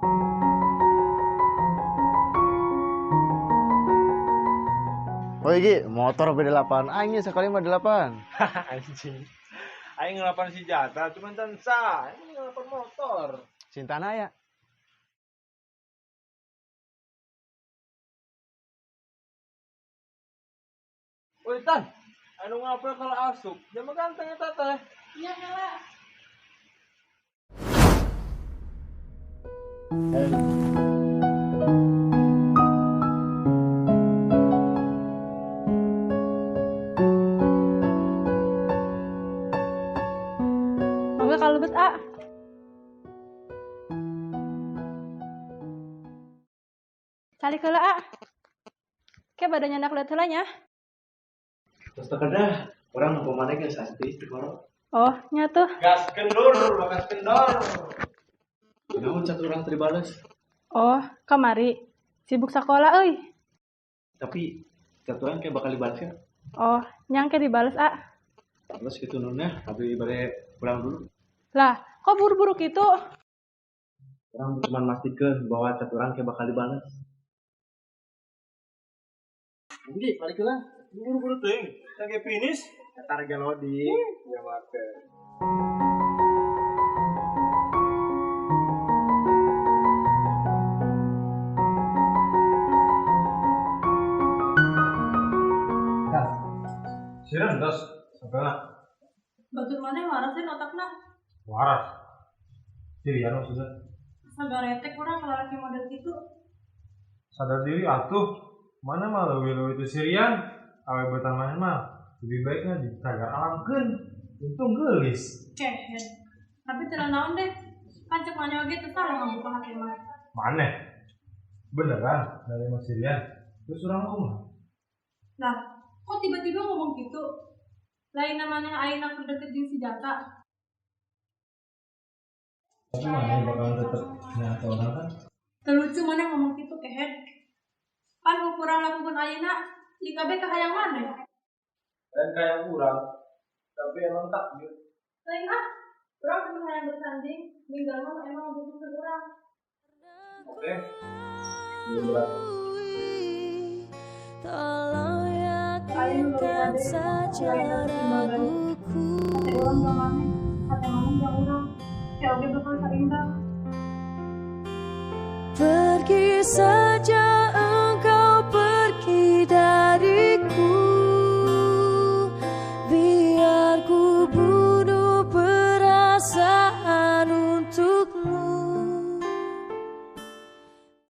Oh iki motor B8, aing sekali mah 8. Anjing. Aing ngelapan si jata cuman tensa, aing ngelapan motor. Cintana ya. Woi Tan, anu ngapel kalau asup, dia mah ganteng eta teh. Iya heula. Mangga kalebet A. Calik heula A. Ke badannya nak lihat heula nya. Terus terkedah, orang nempo maneh geus asti istiqoroh. Oh, nya tuh. Gas kendor, bagas kendor. Naon chat urang teu dibales? Oh, kamari. Sibuk sekolah euy. Tapi chat urang kayak bakal dibales kan? Oh, nyangke dibales A. Terus gitu nunnya, abi bare pulang dulu. Lah, kok buru-buru gitu? Orang cuma mastikeun bahwa chat urang kayak bakal dibales. Jadi, balik lah. Buru-buru teuing, sampai finish. Eta harga loading. Ya make. Nah, siran dos, sampai Batur mana waras sih otakna? Waras. Sirian maksudnya. Asa garetek urang kalau laki model gitu. Sadar diri atuh. Mana mah leuwih-leuwih itu sirian. Awe betan maneh mah lebih baiknya di cagar alam keun. Untung geulis. Kehed. Tapi teu naon deh. Kan cek maneh oge teu salah ngabuka hati mah. Maneh? Beneran dari Mas Sirian? Terus urang kumaha? Lah, kok tiba-tiba ngomong gitu? Lain namanya ayeuna keur deket jeung si Jaka. Tapi maneh bakalan tetep nyata orang kan? Teu lucu maneh ngomong gitu kehed. Pan ukuran lakukan ayeuna IKB kahayang maneh. Lain kayak urang, tapi emang takdir. Lain ah, urang cuma hayang bersanding, ninggal mah emang butuh urang. Oke. Belum berat. Tolong yakinkan saja raguku. Hati urang jang maneh, hati maneh jang urang. Kayak oge bakal saimbang. Pergi saja